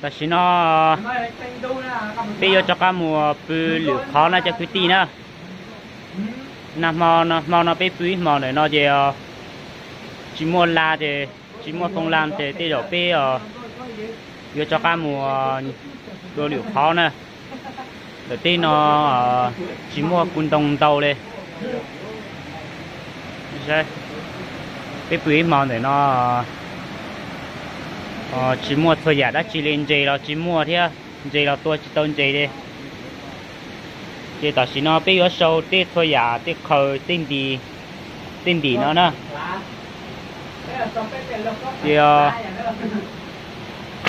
Tam sim no peb yuav rov qab mus pw lwm qhov na cov kwv tij na. Nag hmo no, hmo no peb pw ib hmos ntawm no ces tsis muaj la ces, tsis muaj foo la ces tej zaum peb yuav rov qab mus dua lwm qhov na. Ntawm tej no tsis muaj kuv ntoo ntau li. Peb pw ib hmos ntawm no tsis muaj txhua yam dab tsi li, ntses los tsis muaj thiab, ntses los tua tsis tau ntses li. Ces tam sim no peb yuav sau tej txhua yam, tej qhawv, tej ntim no na. Ces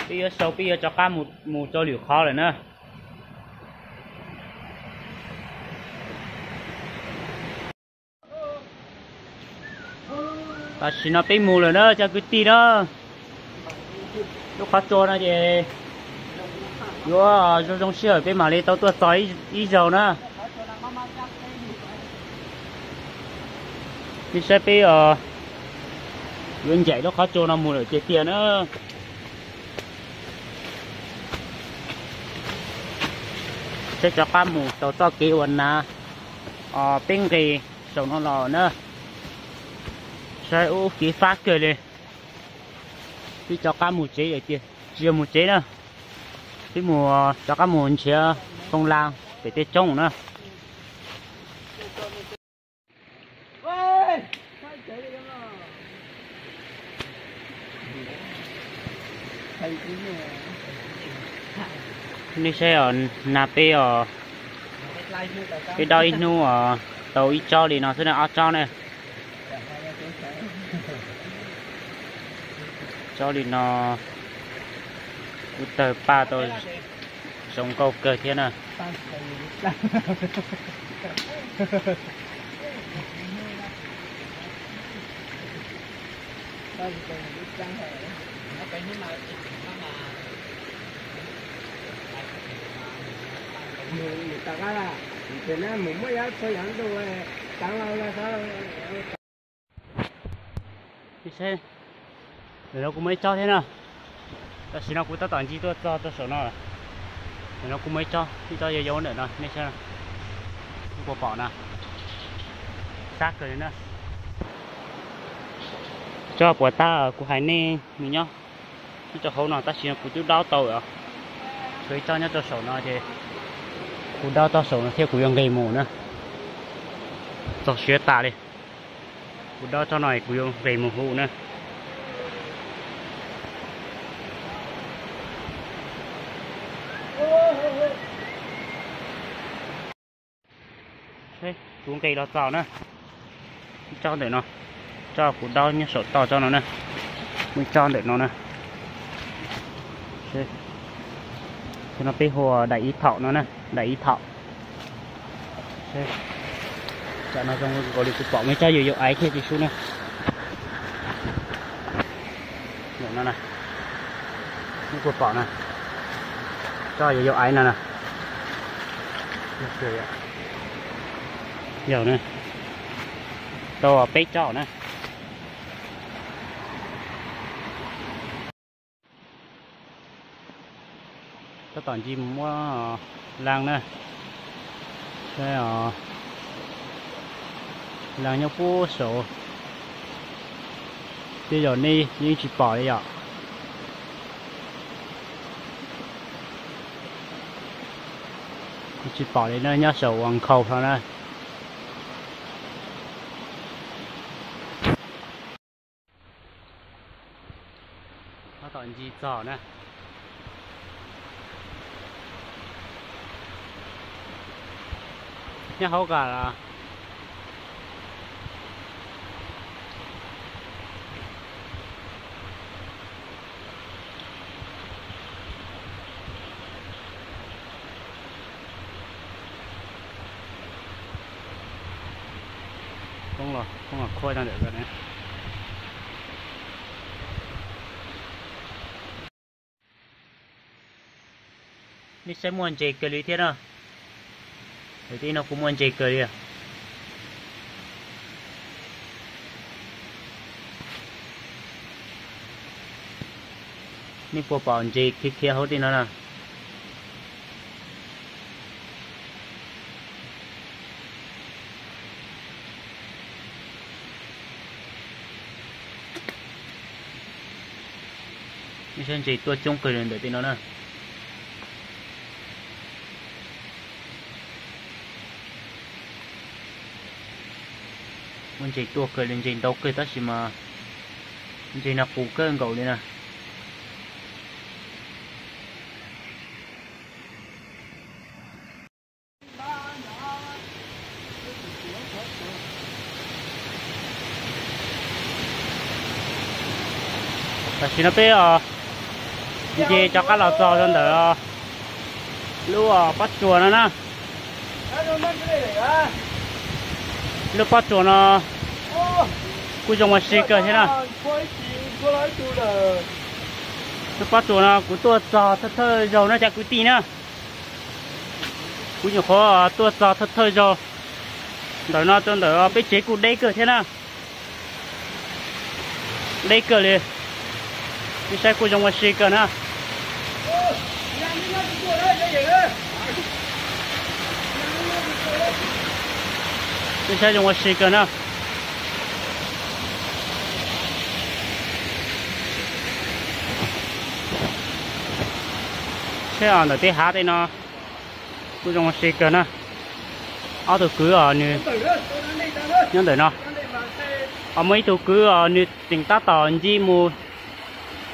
peb yuav sau, peb yuav rov qab mus rau lwm qhov lawm na. Tam sim no peb mus lawm na cov kwv tij na. Lub qhov tsua no ces yuav zoo zoo sij hawm peb mam li tau tuaj txog ib zaug na. Nej saib peb yuav ncaim lub qhov tsua no mus lawm tiag tiag na. Saib rov qab mus tau txoj kev uas nav peb nqis saum no los na. Saib ub kev fab kawg li. Peb rov qab mus tsev lawm tiag, tsis yog mus tsev na, peb mus, rov qab mus nrhiav foo la pem tej roob na. Nej saib os, nag peb os, peb dob ib hnub os, tau ib tsob li no xwb na, ob tsob na. Tsob li no kuj tawg paj tau zoo nkauj kawg thiab na. Ntawm no kuv muaj ib tsob thiab na. Tam sim no kuv tab tom ncig tuaj txog rau saum no. Ntawm no kuv muaj ib tsob, ib tsob yau yau ntawm no, nej saib, nej puas pom na. Sab kawg li na. Tsob puas tab kuv hais nej mus nyob, nyob rau hauv no, tab sis no kuv twb dob tau os. Tshuav ib tsob nyob rau saum no ces kuv dob tsob saum no thiab kuv yuav nqis mus na. Txog siav tas li. Kuv dob tsob no kuv yuav nqis mus hu na. Kuv nqis los txog na. Ib tsob ntawm no, tsob kuv dob nyob saum toj tsob no na. Muaj ib tsob ntawm no na. Tsob no peb hu ua daim ib thaum no na, daim ib thaum. Tam no zoo nkaus li kuv pom muaj ib tsob yau yau aiv thiab tsis sub na. Ntawm no na, nej puas pom na, tsob yau yau aiv no na. Yog na, tau peb tsob na. Tab tom ncig mus muab laaj na. Saib os, laaj nyob puag saud. Tej zaum nej yeej tsis pom li yom. Tsis pom li na, nyob saum uas nkhaus hlo na. Tab tom ncig txog na. Nyob hauv kas los. Poob los, poob los khuab tau ntawm ko na. Nej saib muaj ntses kawg li thiab na. Ntawm tej no kuj muaj ntses kawg li. Nej puas pom ntses khiav khiav hauv tej no na? Nej saib ntses tuaj coob kawg ntawm tej no na. Muaj ntses tuaj kawg li, ntses ntau kawg tab sis mas ntses no qus kawg nkaus li na. Tam sim no peb nce rov qab los txog rau ntawm lub pob tsuas no na. Lub pob tsuas no kuj zoo ua si kawg thiab na. Lub pob tsuas no kuv tuaj txog thawj thawj zaug no cov kwv tij na. Kuv nyuam qhuav tuaj txog thawj thawj zaug. Ntawm no rau ntawm peb tsev kuj deb kawg thiab na. Deb kawg li. Nej saib kuj zoo ua si kawg na. Nej saib zoo ua si kawg na. Saib ntawm tej hav tej no kuj zoo ua si kawg na. Ob tug kwv os nws nyob ntawm no. Ho muaj ib tug kwv os nws tseem tab tom nce mus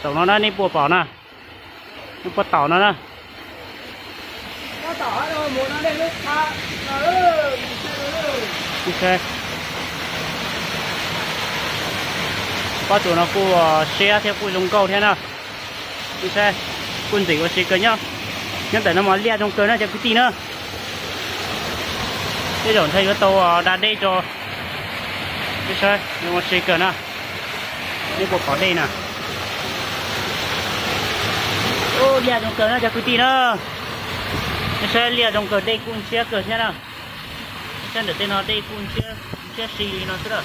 saum no na, nej puas pom na. Nej puas pom no na. Pob tsuas no kuj siab thiab kuj zoo nkauj thiab na. Kuj ntxim ua si kawg nyob. Nyob ntawm no mas liaj zoo kawg na cov kwv tij na. Tej zaum ntshai yuav tau da dej tso. Saib zoo ua si kawg na. Nej puas pom dej na. Liaj zoo kawg na cov kwv tij na. Nej saib liaj zoo kawg, dej kuj ntshiab kawg thiab na. Nej saib ntawm tej no dej kuj ntshiab si li no xwb na.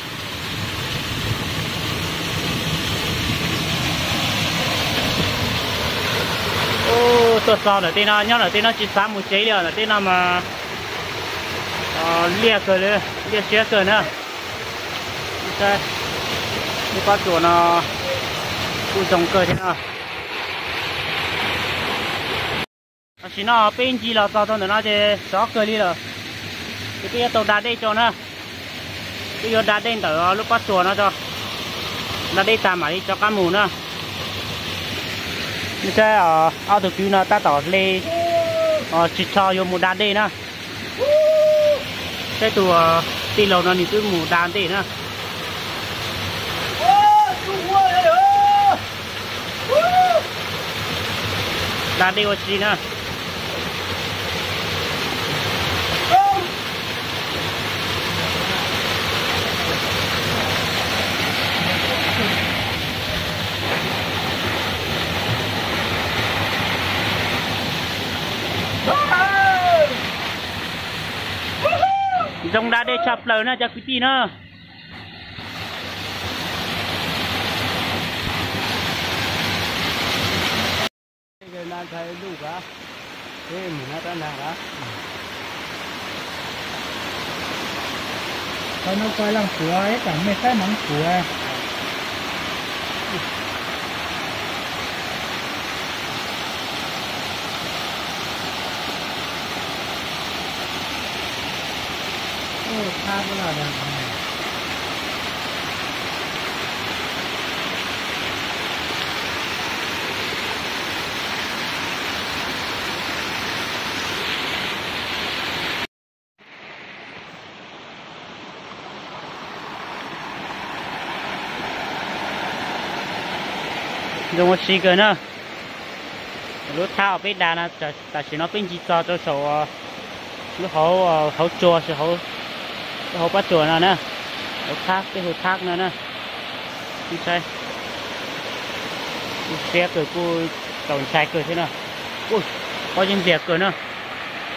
Tuaj txog ntawm tej no, nyob ntawm tej no tsis xav mus tsev li os, ntawm tej no mas liaj kawg li, liaj siab kawg na. Saib, lub pob tsuas no kuj zoo kawg thiab no. Tam sim no peb ncig los txog rau ntawm no ces sov kawg li lawm. Ces peb yuav tau da dej tso na. Peb yuav da dej ntawm lub pob tsuas no tso. Da dej tas mam li rov qab mus na. Nej saib, ob tug kwv no tab tom hle ris tsho yuav mus da dej na. Saib tus tij laug no nws twb mus da dej na. Da dej ua si na. Zoo da dej tshaj plaws na cov kwv tij na. Qhov no koj leej puav ib tam mej saib meev puav. Zoo ua si kawg na. Lub thab uas peb da no, tam sim no peb ncig txog rau saum lub hauv, hauv tsua, lub hauv pob tsuas no na. Hauv thab, peb hu thab no na. Saib, kuj siab kawg, kuj txaus ntshai kawg thiab na. Pob zeb npliag kawg na.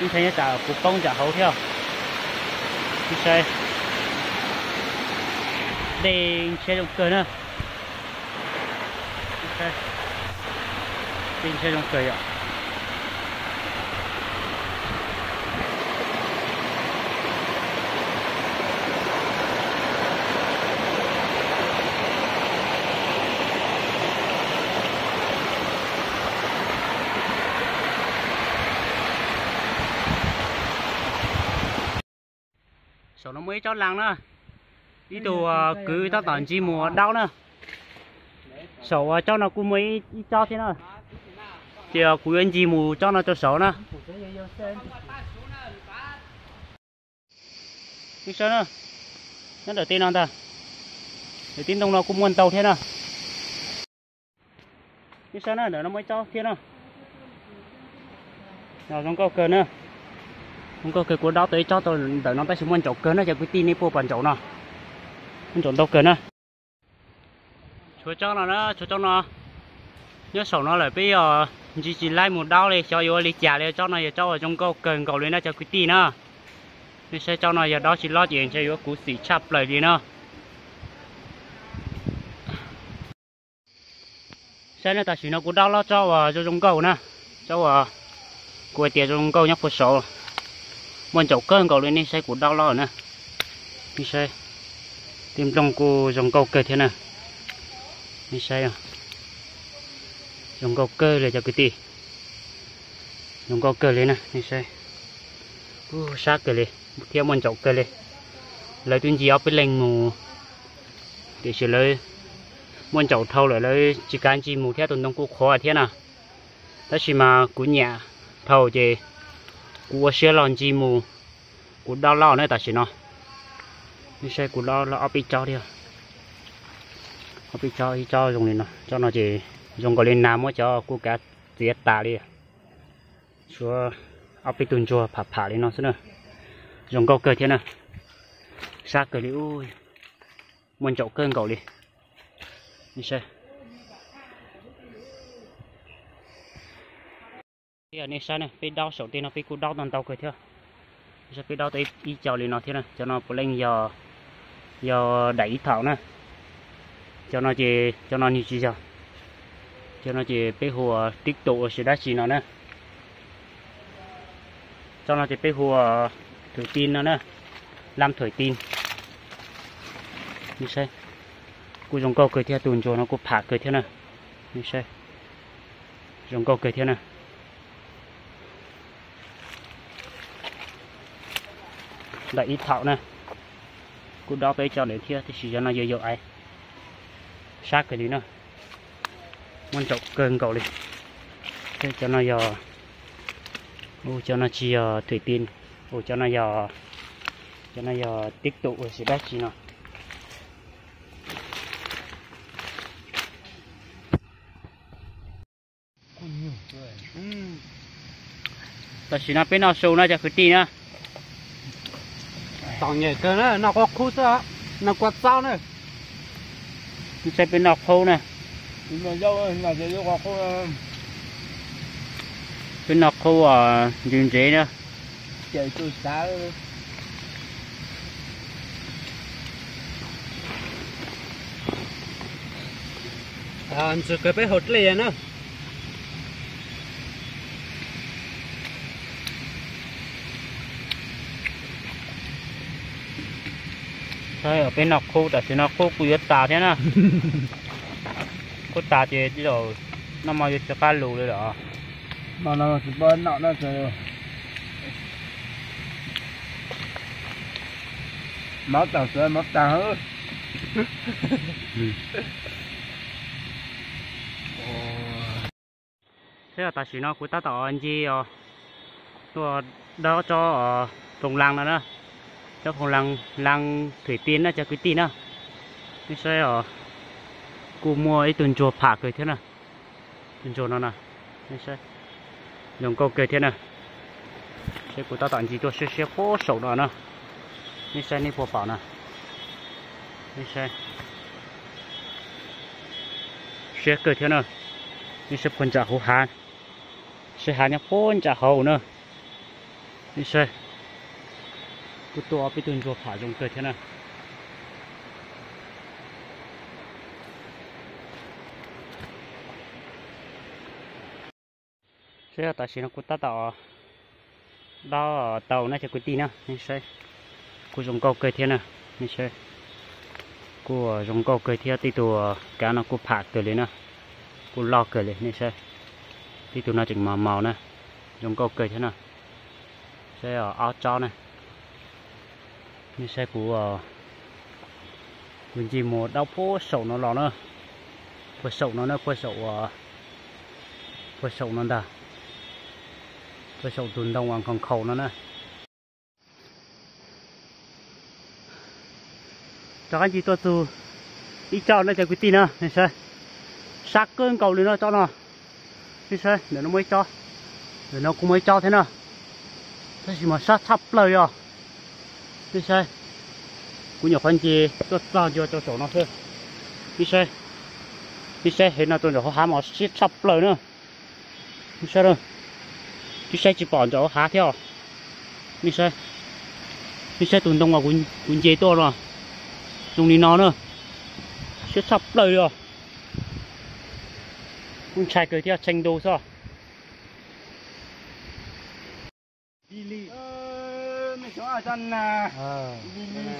Ntshai nyob tsam kuv poob tsam hauv thiab. Saib, dej ntshiab zoo kawg na. Ntshai zoo kawg yom. Saum no muaj ib tsob laj na, ib tug kwv tab tom ntsis mus daub na. Saum tsob no kuj muaj ib tsob thiab na, ces kuv yuav ntsis mus tsob no rau saud na. Nyob saib na, nyob ntawm tej no ntag, ntawm tej ntoo no kuj muaj ntau thiab na. Nyob saib na, ntawm no muaj ib tsob thiab na. Zoo nkauj kawg na, zoo nkauj kawg. Kuv daub tau ib tsob tau ntawm no tab sis muaj ntsaum kawg na cov kwv tij, nej puas pom ntsaum no? Muaj ntsaum ntau kawg na. Tshuav tsob no na, tshuav tsob no. Nyob saum no lawm peb yog ntsis tsis laib mus daub li, xyov yuav ua li cas li. Tsob no yog tsob uas zoo nkauj kawg nkaus li na cov kwv tij na. Nej saib tsob no yog daub tsis loj ces ntshe yuav khuv xim tshaj plaws li no. Saib na, tam sim no kuv daub loj tsob uas zoo zoo nkauj na, tsob uas kuv hais tias zoo zoo nkauj nyob puag saud, muaj ntsaum kawg nkaus li. Nej saib kuv daub loj na, nej saib, tej nplooj kuj zoo nkauj kawg thiab na. Nej saib, zoo nkauj kawg li cov kwv tij, zoo nkauj kawg li na. Nej saib, sab kawg li thiab muaj ntsaum kawg li. Lawv twb ncig ob peb leeg mus, tiam sis lawv muaj ntsaum dhau lawm lawv tsis kav ncig mus thiab, tus ntoo kuj qhuav thiab na. Tab sis mas kuv nyiam dhau ces kuv ua siab los ncig mus. Kuv daub loj na tam sim no, nej saib kuv daub loj ob peb tsob thiab, ob peb tsob, ib tsob zoo li no, tsob no ces zoo nkaus li nas muab cov kuj kav txiav tas li. Tshuav ob peb tug ntsuag pham pham li no xwb na, zoo nkauj kawg thiab na, sab kawg li, muaj ntsaum kawg nkaus li. Nej saib, peb daub saum tej no peb kuj daub tau ntau kawg thiab. Peb daub tau ib co li no thiab na, cov no puav leej yog, yog daim ib thaum na. Cov no ces cov no nws tsis yog, cov no ces peb hu ua tib tus ua si dab tsi no na. Tsob no ces peb hu ua thwm tin no na, lam thwm tin. Nej saib, kuj zoo nkauj kawg thiab, tus ntsuag no kuj pham kawg thiab na. Nej saib, zoo nkauj kawg thiab na. Daim ib thaum na, kuj daub tau ib co ntawd thiab, tiam sis cov no yau yau aiv, sab kawg li na, muaj ntsaum kawg nkaus li. Cov no yog, cov no tsis yog thwm tin, cov no yog, cov no yog tib tus ua si dab tsi no. Tam sim no peb noj su no cov kwv tij na. Txom nyem kawg na, noj qub qub xwb, noj kua txob na. Saib peb noj qub na. Peb noj qub ntsev ntsev na. Ntxim kawg peb haus dlej na. Saib peb noj qub, tam sim no qub kuj yuav tas thiab na. Qub tas ces tej zaum noj mov yuav tsis qab lus li lawm. Mov tas, mov tas. Thiab tam sim no kuv tab tom ncig tuaj daub tsob phoo lan no na, tsob phoo lan, lan thwm tin na cov kwv tij na. Nej saib os, kuj muaj ib tug ntsuag pham kawg thiab na. Tus ntsuag no na, nej saib, zoo nkauj kawg thiab na. Saib kuv tab tom ncig tuaj siab siab puag saum no na. Nej saib nej puas pom na. Nej saib, siab kawg thiab na. Nej saib puag ntsam hauv hav, saib hav nyob puag ntsam hauv na. Nej saib, kuj tuaj peb tug ntsuag pham zoo kawg thiab na. Seb tam sim no kuv tab tom dob tau na cov kwv tij na, nej saib. Kuj zoo nkauj kawg thiab na, nej saib. Kuj zoo nkauj kawg thiab, tej tus kav no kuj pham kawg li na, kuj loj kawg li nej saib. Tej tus no tseem mos mos na, zoo nkauj kawg thiab na. Saib ob tsob na. Nej saib kuv, kuv ncig mus dob puag saum no los na, puag saum no na, puag saum, puag saum no ntag, puag saum tus ntoo uas nkhaus nkhaus no na. Rov qab ncig tuaj txug ib tsob na cov kwv tij na, nej saib, sab kawg nkaus li no tsob no. Nej saib ntawm no muaj ib tsob, ntawm no kuj muaj ib tsob thiab na, tab sis mas sab tshaj plaws li os. Nej saib, kuv nyuam qhuav ncig tuaj txog ncua rau saum no xwb. Nej saib, nej saib heev no rau nram hauv hav mas siab tshaj plaws na. Nej saib, twb saib tsis pom nram hauv hav thiab os. Nej saib, nej saib tus ntoo uas kuv nce tuaj no, zoo li no na, siab tshaj plaws li os. Kuj ntshai kawg thiab, tshee ntu xwb.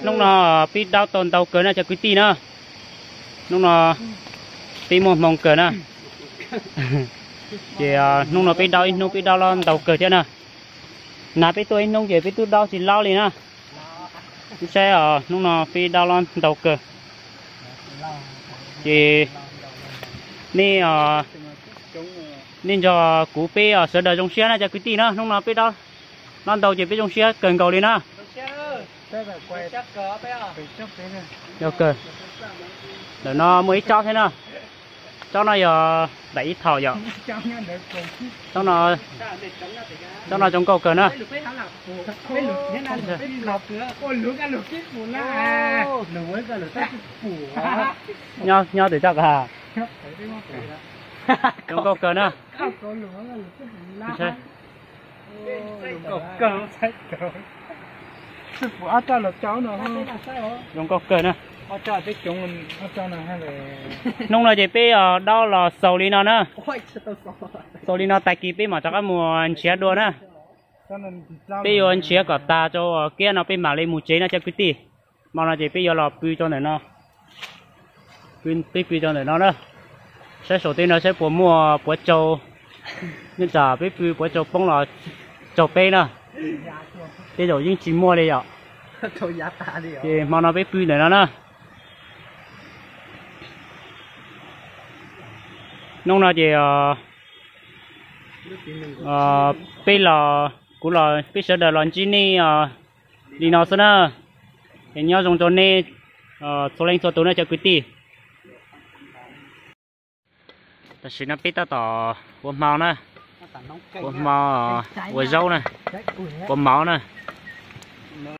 Hnub no peb dob tau ntau kawg na cov kwv tij na. Hnub no peb muaj hmoo kawg na. Ces hnub no peb dob ib hnub peb dob los ntau kawg thiab na. Nag peb tuaj ib hnub ces peb twb dob tsis laub li na. Saib os, hnub no peb dob los ntau kawg. Ces nej, nej nrog kuv peb sawv daws zoo siab na cov kwv tij na. Hnub no peb dob los ntau ces peb zoo siab kawg nkaus li na. Ntawm no muaj ib tsob thiab na. Tsob no yog daim ib thaum yom. Tsob no zoo nkauj kawg na. Nyob twm tso ka. Zoo nkauj kawg na. Zoo nkauj kawg na. Hnub no ces peb dob los xaus li no na. Xaus li no tag kis peb mam rov qab mus nrhiav dua na. Peb yuav nrhiav kom tag rau kiab no peb mam li mus tsev no cov kwv tij. Hmo no ces peb yuav los pw rau ntawm no. Peb pw rau ntawm no na. Saib saum tej no saib puas muaj puav tsau. Nyob tsam peb pw puav tsau poob los tsaug peb na. Tej zaum yeej tsis muaj li yom. Ces hmo no peb pw ntawm no na. Hnub no ces peb los, kuv los peb sawv daws los ntsib nej li no xwb na. Es nyob zoo rau nej txhua leej txhua tus na cov kwv tij. Tam sim no peb tab tom ua hmo na, ua hmo, ua zaub na, ua mov na.